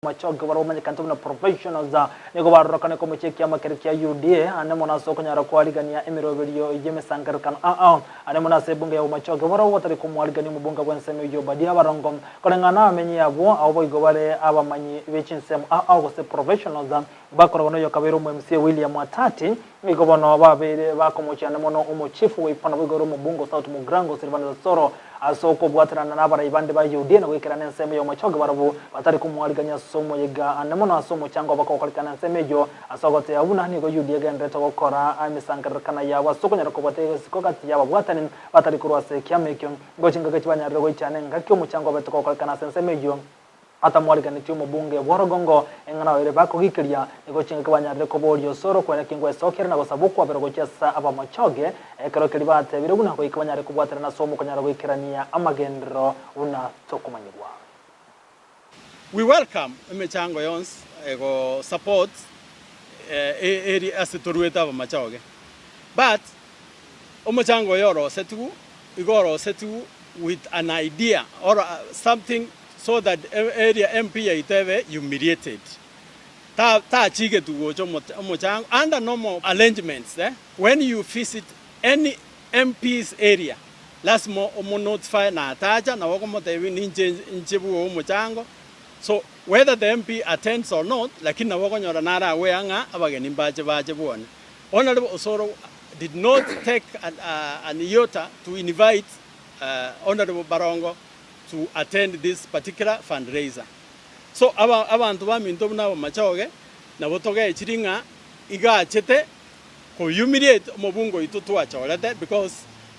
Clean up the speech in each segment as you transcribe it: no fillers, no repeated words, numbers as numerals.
Machoge baria bamanyekanete buna professionals nigo barorokane komochia ekiama keria kia UDA ande mono ase okonyara koarigania emeroberio y'emesangererekano ao ande mono ase ebunge ya Bomachoge barabwo batari komoarigania omobunge bw'ensemo eyio Obadia Barongo koreng'ana nabamenyi abwo abwo boigo bare abamanyi be chinsemo ao gose professionals bakoragwa noyo okabeire omo MCA William Atati nigo bono babeire bakomochia ande mono omochifu bw'Ipana boigo ore omobunge o South Mugirango Silvanus Osoro Ase okobwatanana nabarai bande ba Yudea na goikerana ensemo y'omochoge barabwo batari komoarigania ase omoyega ande mono ase omochango bakogokorekana ensemo eyio, ase ogoteba buna nigo Yudea egendererete gokora emesangererekano yabo ase okonyara kobwata egesiko gati y'ababwatani batari korwa ase ekiama ekio. Nigo chingaki chibanyarire goichana engaki omochango obete kogokorekana ase ensemo eyio. Atamwariganetie omobunge bw'orogongo, eng'ana oire bakogikeria, nigo chingaki banyarire koboria osoro kwene ki ngwesokia ere na gosaba okwabera gochia ase abamochoge, ekero keria batebire buna goika banyare kobwaterana ase omokonyara goikerania amagenderero buna tokomanyigwa. We welcome emechango yonsi ego support eri ase toruete abamachoge but omochango oyo orosetigwe igo orosetigwe with an idea or something so that area MP yaito ebe humiliated. Ta tachigetwe gocha omochango under normal arrangements eh, when you visit any MP's area lasima omo notify na atacha nabo okomotebia ninche inche bwoe omochango so whether the MP attends or not lakini nabo okonyora nare aware ng'a abageni mbache bache bwone. Honourable Osoro did not take an, an iota to invite Honourable Barongo to attend this particular fundraiser. So aba abanto baminto buna abamachoge nabo togechiri ng'a iga achete ko humiliate omobunge oito twachorete because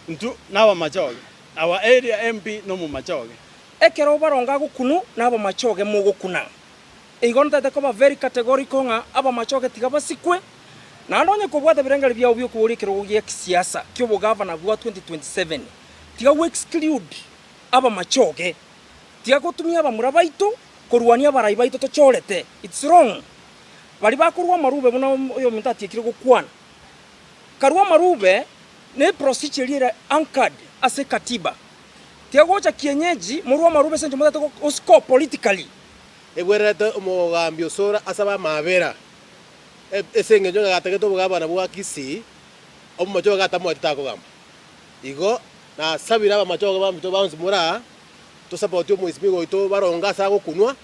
intwe nabamachoge, our area MP nomomachoge. Ekero barongo agokunu na abamachoge mogokuna. Igo ntagete koba very categorical ng'a abamachoge tiga basikwe, naende onye kobwate ebirengererio biao biokoboria ekerogo gia kisiasa kiobogavana bwa 2027, tiga go exclude abamachoge, tiga gotumia abamura baito korwania abarai baito tochorete, it's wrong. Baria bakorwa amarube buna oyominto atiekire gokwana, karue amarube ne procedure eria ere anchored ase ekatiba, tiga gocha kienyeji morwe amarube ase eng'encho motagete go score politically. Egwererete omogambi Osoro asabe amaabera, ase engencho ng'a gatagete obogabana bwa Kisii, omomachoge gatamoete takogamba. Igo nasabire abamachoge baminto bonsi more aa, tosapotie omoisimigwa oito baronge ase agokunwa,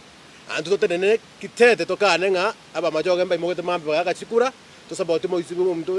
naintwe totenene kitete tokane ng'a abamachoge mbaimogete mambia bagaaka chikura, tosapotie omoisimigwa ominto.